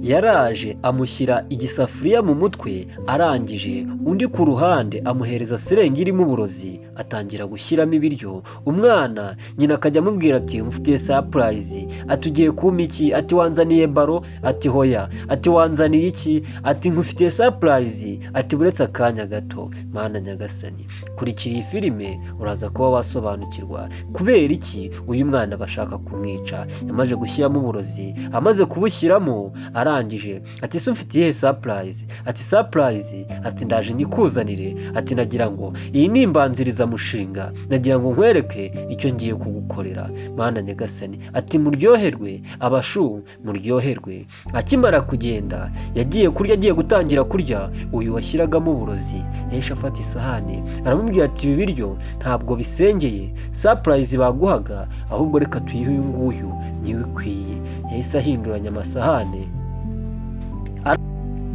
Yaraje amushyira igisafuriya mu mutwe, arangije undi ku ruhande amuhereza seringi irimo uburozi, atangira gushyiramo ibiryo. Umwana nyina akajya amubwira ati: "Mufitiye surprise." Ati: "Ugiye kumpa iki?" Ati: "Wanzaniye baro?" Ati: "Hoya." Ati: "Wanzaniye iki?" Ati: "Nkufitiye surprise." Ati: "Buretse akanya gato." Mana nyagasani, kurikira iyi filime, uraza kuba wasobanukirwa kubera iki uyu mwana bashaka kumwica. Yamaze gushyiramo uburozi, amaze kubushyiramo arangije ati: "Ese umfitiye surprise?" Ati: "Surprise," ati, "ndaje nyikuzanire." Ati: "Nagira ngo iyi ni imbanzirizamushinga, nagira ngo nkwereke icyo ngiye kugukorera." Mana nyagasani, ati: "Muryoherwe abashu, muryoherwe." Akimara kugenda yagiye kurya, agiye gutangira kurya, uyu washyiragamo uburozi yahise afata isahani, aramubwira ati: "Ibi biryo ntabwo bisengeye surprise baguhaga, ahubwo reka tuyihe uyu nguyu, niwe ikwiye." Yahise ahinduranya amasahane.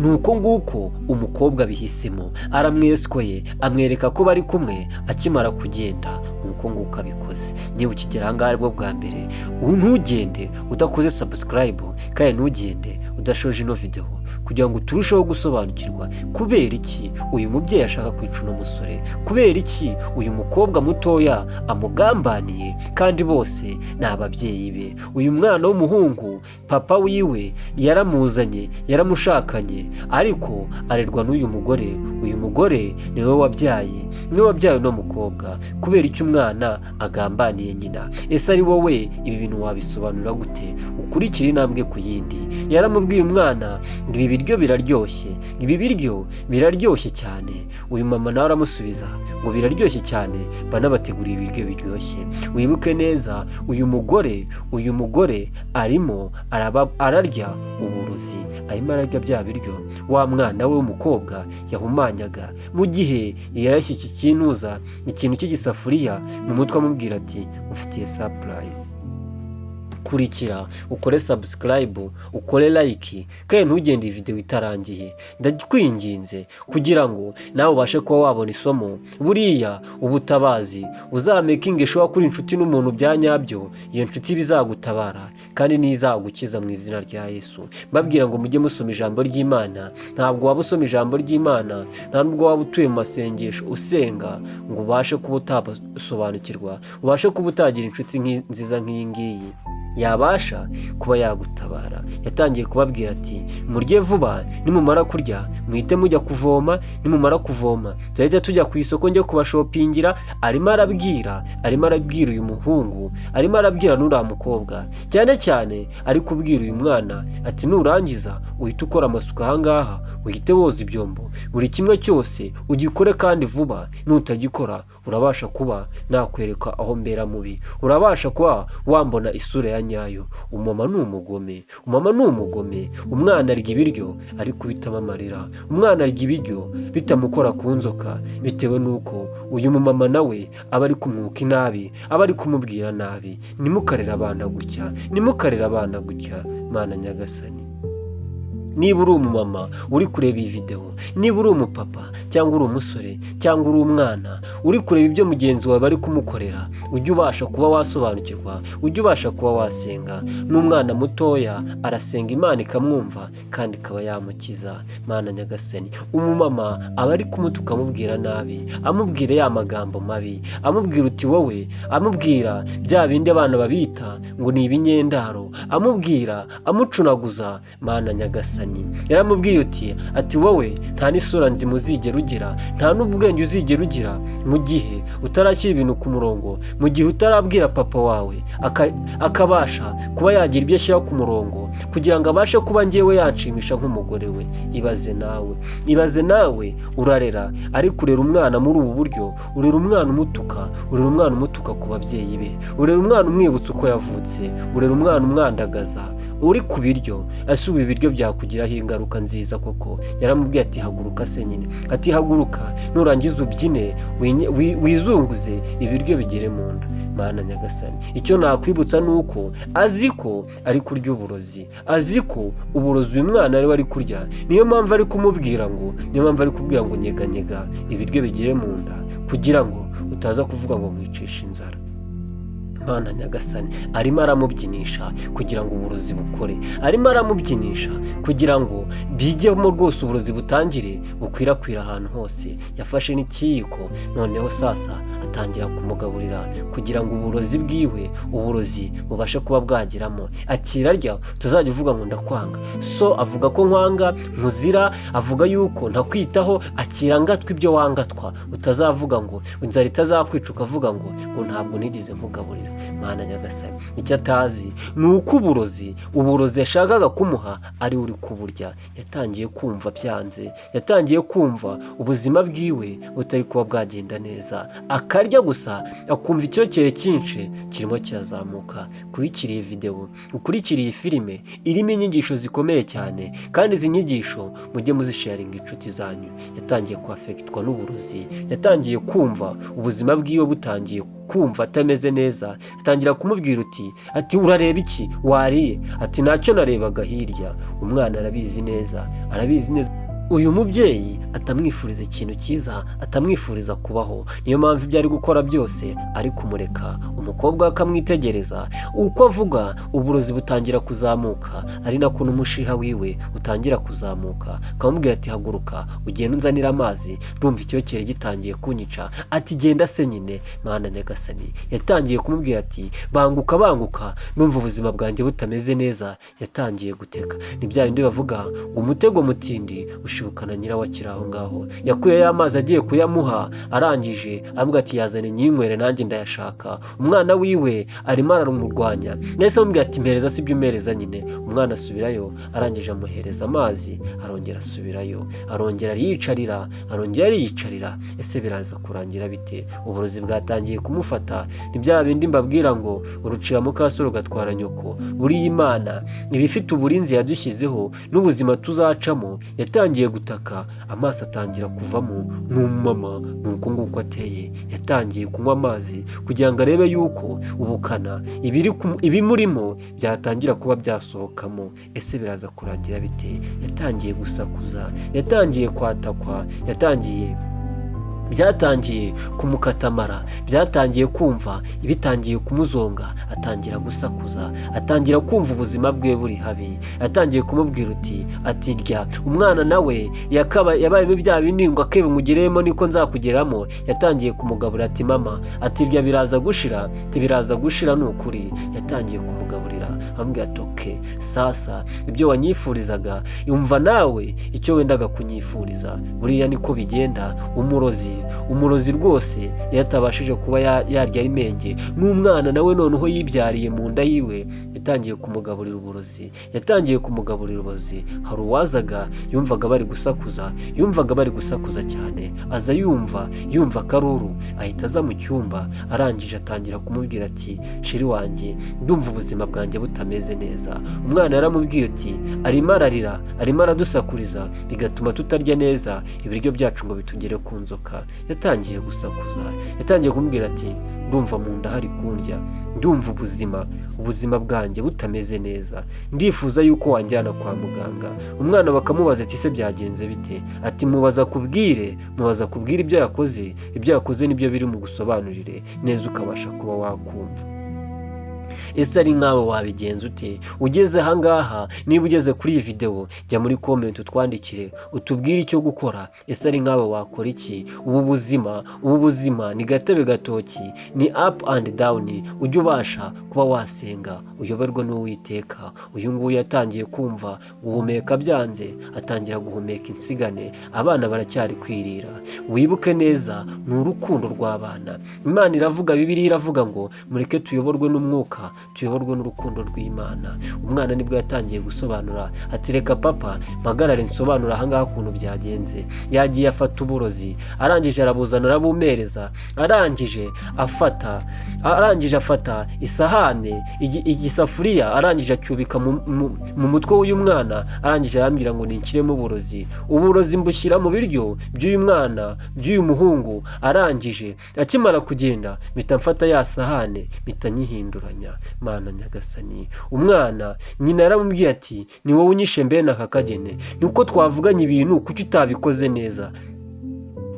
Ni uko nguko umukobwa abihisemo, aramwesikoye, amwereka ko bari kumwe. Akimara kugenda, ni uko nguko abikoze. Niba ukigera aha ngaha aribwo bwa mbere, ntugende udakoze subscribe, kandi ntugende udashoje ino videwo, kugira ngo turusheho gusobanukirwa kubera iki uyu mubyeyi ashaka kwica uno musore, kubera iki uyu mukobwa mutoya amugambaniye, kandi bose ni ababyeyi be. Uyu mwana w'umuhungu papa wiwe yaramuzanye, yaramushakanye, ariko arerwa n'uyu mugore. Uyu mugore niwe wabyaye, niwe wabyaye uno mukobwa. Kubera icyo umwana agambaniye nyina? Ese ari wowe, ibi bintu wabisobanura gute? Ukurikire intambwe ku yindi. Yaramubwiye umwana ngo: "Ibi biryo biraryoshye, ibi biryo biraryoshye cyane." Uyu mama nawe aramusubiza ngo: "Biraryoshye cyane, banabateguriye ibiryo biryoshye." Wibuke neza, uyu mugore arimo ararya uburozi, arimo ararya bya biryo wa mwana we w'umukobwa yahumanyaga, mu gihe yarashye iki kintuza, ikintu cy'igisafuriya mu mutwe, amubwira ati: "Ufitiye surprise." Kurikira, ukore subscribe, ukore like, kandi ntugende iyi videwo itarangiye. Ndakwinginze kugira ngo nawe ubashe kuba wabona isomo. Buriya ubutabazi, uzamakinge sure kuri inshuti n'umuntu bya nyabyo, iyo nshuti bizagutabara kandi n'izagukiza mu izina rya Yesu. Mbabwira ngo mujye musoma ijambo ry'Imana. Ntabwo waba usoma ijambo ry'Imana, nta nubwo waba utuye mu masengesho usenga, ngo ubashe kuba utasobanukirwa, ubashe kuba utagira inshuti nziza nk'iyi ngiyi yabasha kuba yagutabara. Yatangiye kubabwira ati: "Murye vuba, nimumara kurya muhite mujya kuvoma, nimumara kuvoma turahita tujya ku isoko njye kubashopingira." Arimo arabwira uyu muhungu, arimo arabwira n'uriya mukobwa, cyane cyane ari kubwira uyu mwana ati: "Nurangiza uhite ukora amasuku ahangaha, uhite woza ibyombo, buri kimwe cyose ugikore kandi vuba. Nutagikora urabasha kuba nakwereka aho mbera mubi, urabasha kuba wambona isura ya nyayo." Umumama ni umugome, umumama ni umugome. Umwana arya ibiryo ari kubitamo amarira, umwana arya ibiryo bitamukora ku nzoka, bitewe n'uko uyu mumama nawe aba ari kumwuka inabi, aba ari kumubwira nabi. Ntimukarere abana gutya, ntimukarere abana gutya. Mana nyagasani, niba uri umumama uri kureba iyi videwo, niba uri umupapa cyangwa uri umusore cyangwa uri umwana uri kureba ibyo mugenzi wawe bari kumukorera, ujye ubasha kuba wasobanukirwa, ujye ubasha kuba wasenga. N'umwana mutoya arasenga, Imana ikamwumva kandi ikaba yamukiza. Mana nyagasani, umumama aba ari kumutuka, amubwira nabi, amubwira ya magambo mabi, amubwira uti wowe, amubwira bya bindi abana babita ngo ni ibinyendaro, amubwira amucunaguza. Mana nyagasani, yaramubwiye uti, ati: "Wowe nta n'isura nzima uzigera ugira, nta n'ubwenge uzigera ugira mu gihe utarashyira ibintu ku murongo, mu gihe utarabwira papa wawe akabasha kuba yagira ibyo ashyira ku murongo kugira ngo abashe kuba ngewe yanshimisha nk'umugore we." Ibaze nawe, ibaze nawe, urarera, ariko urera umwana muri ubu buryo, urera umwana umutuka, urera umwana umutuka ku babyeyi be, urera umwana umwibutsa uko yavutse, urera umwana umwandagaza uri ku biryo. Ese ubu ibiryo byakugiraho ingaruka nziza koko? Yaramubwiye ati: "Haguruka se nyine," ati: "Haguruka, nurangiza ubyine, wizunguze, ibiryo bigere mu nda." Mana nyagasani, icyo nakwibutsa ni uko azi ko ari kurya uburozi, azi ko uburozi uyu mwana ari we ari kurya. Niyo mpamvu ari kumubwira ngo, niyo mpamvu ari kubwira ngo: "Nyeganyega ibiryo bigere mu nda kugira ngo utaza kuvuga ngo nkwicisha inzara." Mana nyagasani, arimo aramubyinisha kugira ngo uburozi bukore, arimo aramubyinisha kugira ngo bijyemo rwose, uburozi butangire bukwirakwira ahantu hose. Yafashe n'ikiyiko, noneho sasa atangira kumugaburira kugira ngo uburozi bwiwe, uburozi bubashe kuba bwageramo. Akirarya, tuzajya uvuga ngo ndakwanga, so avuga ko nkwanga, nkuzira, avuga yuko ntakwitaho. Akira ngatwa ibyo wangatwa, utazavuga ngo inzara itazakwica, ukavuga ngo ntabwo nigeze nkugaburira. Mana nyagasani, icyo atazi ni uko uburozi yashakaga kumuha ari uri kuburya. Yatangiye kumva byanze, yatangiye kumva ubuzima bwiwe butari kuba bwagenda neza, akarya gusa akumva icyokere cyinshi kirimo kirazamuka. Kurikira iyi videwo, ukurikire iyi filime irimo inyigisho zikomeye cyane, kandi izi nyigisho mujye muzisharinga inshuti zanyu. Yatangiye kwaffectwa n'uburozi, yatangiye kumva ubuzima bwiwe butangiye kumva atameze neza. Atangira kumubwira uti, ati: "Urareba iki? Wariye?" Ati: "Ntacyo narebaga hirya." Umwana arabizi neza, arabizi neza uyu mubyeyi atamwifuriza ikintu cyiza, atamwifuriza kubaho. Niyo mpamvu ibyo ari gukora byose ari kumureka. Umukobwa we akamwitegereza uko avuga, uburozi butangira kuzamuka, ari nako n'umushiha wiwe utangira kuzamuka. Akamubwira ati: "Haguruka ugende unzanire amazi, ndumva icyokere gitangiye kunyica." Ati: "Genda se nyine." Mana nyagasani, yatangiye kumubwira ati: "Banguka, banguka, numva ubuzima bwanjye butameze neza." Yatangiye guteka, ni bya bindi bavuga ngo umutego mutindi ushibukana nyirawo akiri aho ngaho. Yakuyeyo amazi agiye kuyamuha, arangije aramubwira ati: "Yazane nyinywere, nanjye ndayashaka." Umwana wiwe arimo aramurwanya, nahise amubwira ati: "Mpereza si ibyo umpereza nyine." Umwana asubirayo, arangije amuhereza amazi, arongera asubirayo, arongera ariyicarira, arongera ariyicarira. Ese biraza kurangira bite? Uburozi bwatangiye kumufata. Ni bya bindi mbabwira ngo urucira mukaso rugatwara nyoko. Buriya Imana iba ifite uburinzi yadushyizeho n'ubuzima tuzacamo. Yatangiye gutaka, amaso atangira kuvamo. Ni umumama, ni uko nguko ateye. Yatangiye kunywa amazi kugira ngo arebe yuko ubukana ibimurimo byatangira kuba byasohokamo. Ese biraza kurangira bite? Yatangiye gusakuza, yatangiye kwatakwa, byatangiye kumukatamara, byatangiye kumva bitangiye kumuzonga, atangira gusakuza, atangira kumva ubuzima bwe buri habi. Yatangiye kumubwira uti, ati: "Rya." Umwana nawe yabayemo bya bindi ngo akebe nkugeremo niko nzakugeramo. Yatangiye kumugaburira, ati: "Mama," ati: "rya, biraza gushira," ati: "Biraza gushira, ni ukuri." Yatangiye kumugaburira, amubwira ati: "Okay, sasa ibyo wanyifurizaga, yumva nawe icyo wendaga kunyifuriza." Buriya niko bigenda. Umurozi rwose iyo atabashije kuba yarya ari menge n'umwana nawe noneho yibyariye mu nda yiwe, yatangiye kumugaburira uburozi, yatangiye kumugaburira uburozi. Hari uwazaga yumvaga bari gusakuza, yumvaga bari gusakuza cyane, aza yumva akaruru, ahita aza mu cyumba, arangije atangira kumubwira ati: "Chéri wanjye, ndumva ubuzima bwanjye butameze neza." Umwana yaramubwiye ati: "Arimo ararira, arimo aradusakuriza, bigatuma tutarya neza ibiryo byacu ngo bitugere ku nzoka." Yatangiye gusakuza, yatangiye kumubwira ati: "Ndumva mu nda hari kundya, ndumva ubuzima bwanjye butameze neza, ndifuza yuko wanjyana kwa muganga." Umwana bakamubaza ati: "Se byagenze bite?" Ati: "Mubaza kubwire, mubaza kubwire ibyo yakoze, ibyo yakoze nibyo biri mu gusobanurire neza ukabasha kuba wakumva." Ese ari nkawe wabigenza ute? Ugeze ahangaha, niba ugeze kuri iyi videwo, jya muri comment utwandikire, utubwire icyo gukora. Ese ari nkawe wakora iki? Ubu buzima ni gatebe gatoki, ni up and down. Ujye ubasha kuba wasenga, uyoborwe n'Uwiteka. Uyu nguyu yatangiye kumva guhumeka byanze, atangira guhumeka insigane. Abana baracyari kwirira. Wibuke neza, ni urukundo rw'abana. Imana iravuga, Bibiliya iravuga ngo mureke tuyoborwe n'umwuka, tuyoborwe n'urukundo rw'Imana. Umwana nibwo yatangiye gusobanura ati: "Reka papa mpagarare nsobanura ahangaha ukuntu byagenze." Yagiye afata uburozi, arangije arabuzana, arabumereza, arangije afata isahane, igisafuriya, arangije acyubika mu mutwe w'uyu mwana, arangije arambwira ngo ninshyiremo uburozi. Uburozi mbushyira mu biryo by'uyu mwana, by'uyu muhungu. Arangije akimara kugenda mpita mfata ya sahane, mpita nyihinduranya. Mana nyagasani, umwana nyina yaramubwiye ati: "Ni wowe unyishe mbene aka kagene, ni uko twavuganye ibintu, kuki utabikoze neza?"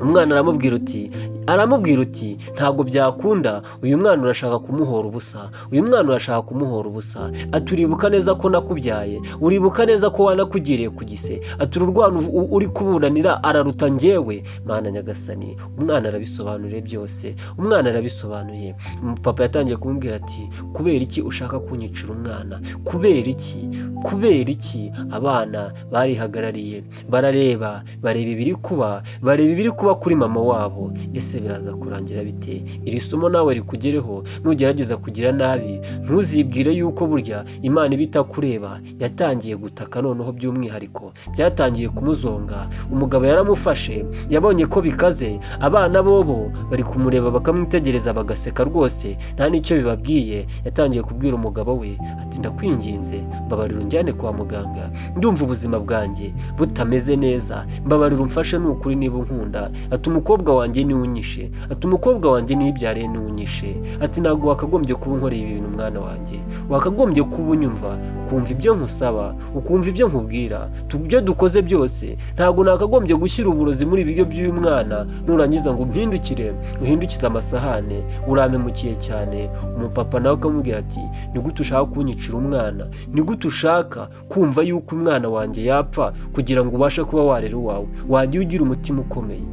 Umwana aramubwira uti: "Ntabwo byakunda, uyu mwana urashaka kumuhora ubusa, uyu mwana urashaka kumuhora ubusa." Ati: "Uribuka neza ko nakubyaye, uribuka neza ko wanakugiriye ku gise." Ati: "Uru rwana uri kuburanira araruta njyewe." Mana nyagasani, umwana arabisobanuriye byose, umwana arabisobanuye. Papa yatangiye kumubwira ati: "Kubera iki ushaka kunyicira umwana? Kubera iki? Kubera iki?" Abana barihagarariye, barareba, bareba ibiri kuba, bareba ibiri kuba kuri mama wabo. Ese biraza kurangira bite? Iri somo nawe rikugereho. Nugerageza kugira nabi, ntuzibwire yuko burya Imana iba itakureba. Yatangiye gutaka noneho, by'umwihariko byatangiye kumuzonga. Umugabo yaramufashe, yabonye ko bikaze. Abana bobo bari kumureba, bakamwitegereza, bagaseka rwose, nta n'icyo bibabwiye. Yatangiye kubwira umugabo we ati: "Ndakwinginze, mbabarira unjyane kwa muganga, ndumva ubuzima bwanjye butameze neza, mbabarira umfashe, ni ukuri niba unkunda." Ati: "Umukobwa wanjye niwe unyishe." Ati: "Umukobwa wanjye niyibyariye niwe unyishe." Ati: "Ntabwo wakagombye kuba unkoreye ibi bintu, mwana wanjye, wakagombye kuba unyumva, ukumva ibyo nkusaba, ukumva ibyo nkubwira, ibyo dukoze byose. Ntabwo nakagombye gushyira uburozi muri ibi biryo by'uyu mwana, nurangiza ngo umpindukire uhindukize amasahane, urampemukiye cyane." Umupapa nawe akamubwira ati: "Ni gute ushaka kunyicira umwana? Ni gute ushaka kumva yuko umwana wanjye yapfa kugira ngo ubashe kuba warera uwawe? Wagiye ugira umutima ukomeye,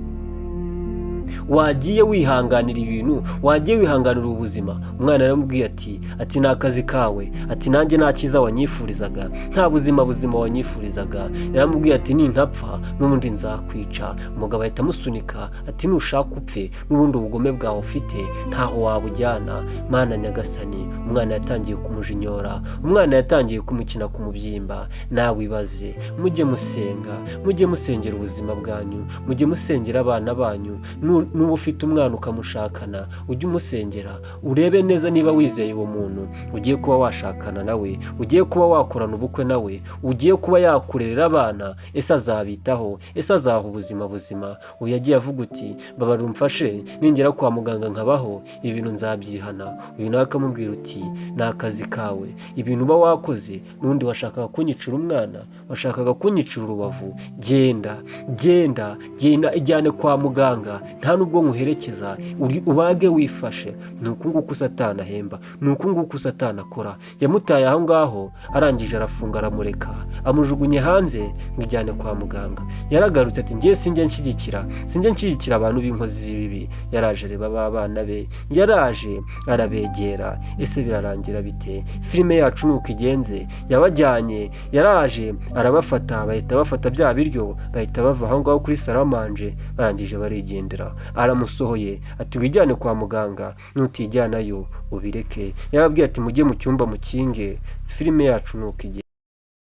wagiye wihanganira ibintu, wagiye wihanganira ubuzima." Umwana yaramubwiye ati: "Ni akazi kawe." Ati: "Nanjye nta cyiza wanyifurizaga, nta buzima buzima wanyifurizaga." Yaramubwiye ati: "Nintapfa n'ubundi nzakwica." Umugabo ahita amusunika ati: "Nushaka upfe, n'ubundi ubugome bwawe ufite ntaho wabujyana." Mana nyagasani, umwana yatangiye kumujinyora, umwana yatangiye kumukina ku mubyimba. Nawe ibaze. Mujye musenga, mujye musengera ubuzima bwanyu, mujye musengera abana banyu. Nuba ufite umwana ukamushakana, ujye umusengera, urebe neza niba wizeye uwo muntu ugiye kuba washakana nawe, ugiye kuba wakorana ubukwe nawe, ugiye kuba yakurerera abana. Ese azabitaho? Ese azaha ubuzima buzima? Uyu yagiye avuga uti: "Mbabarira umfashe, ningera kwa muganga nkabaho, ibi bintu nzabyihana." Uyu nawe akamubwira uti: "Ni akazi kawe, ibintu uba wakoze, n'ubundi washakaga kunyicira umwana, washakaga kunyicira urubavu. Genda, genda, genda, ijyane kwa muganga, nta nubwo nkuherekeza, ubage wifashe." Ni uku nguku Satani ahemba, ni uku nguku Satani akora. Yamutaye aho ngaho, arangije arafunga, aramureka, amujugunye hanze ngo ijyane kwa muganga. Yaragarutse ati: "Ngiye sinjye nshyigikira abantu b'inkozi z'ibibi." Yaraje areba ba bana be, yaraje arabegera. Ese birarangira bite? Filime yacu ni uko igenze. Yabajyanye, yaraje arabafata, bahita bafata bya biryo, bahita bava aho ngaho kuri salle à manger, barangije barigendera. Aramusohoye ati: "Wijyane kwa muganga, nutijyanayo ubireke." Yarabwiye ati: "Mujye mu cyumba mukinge." Filime yacu ni uko igenze.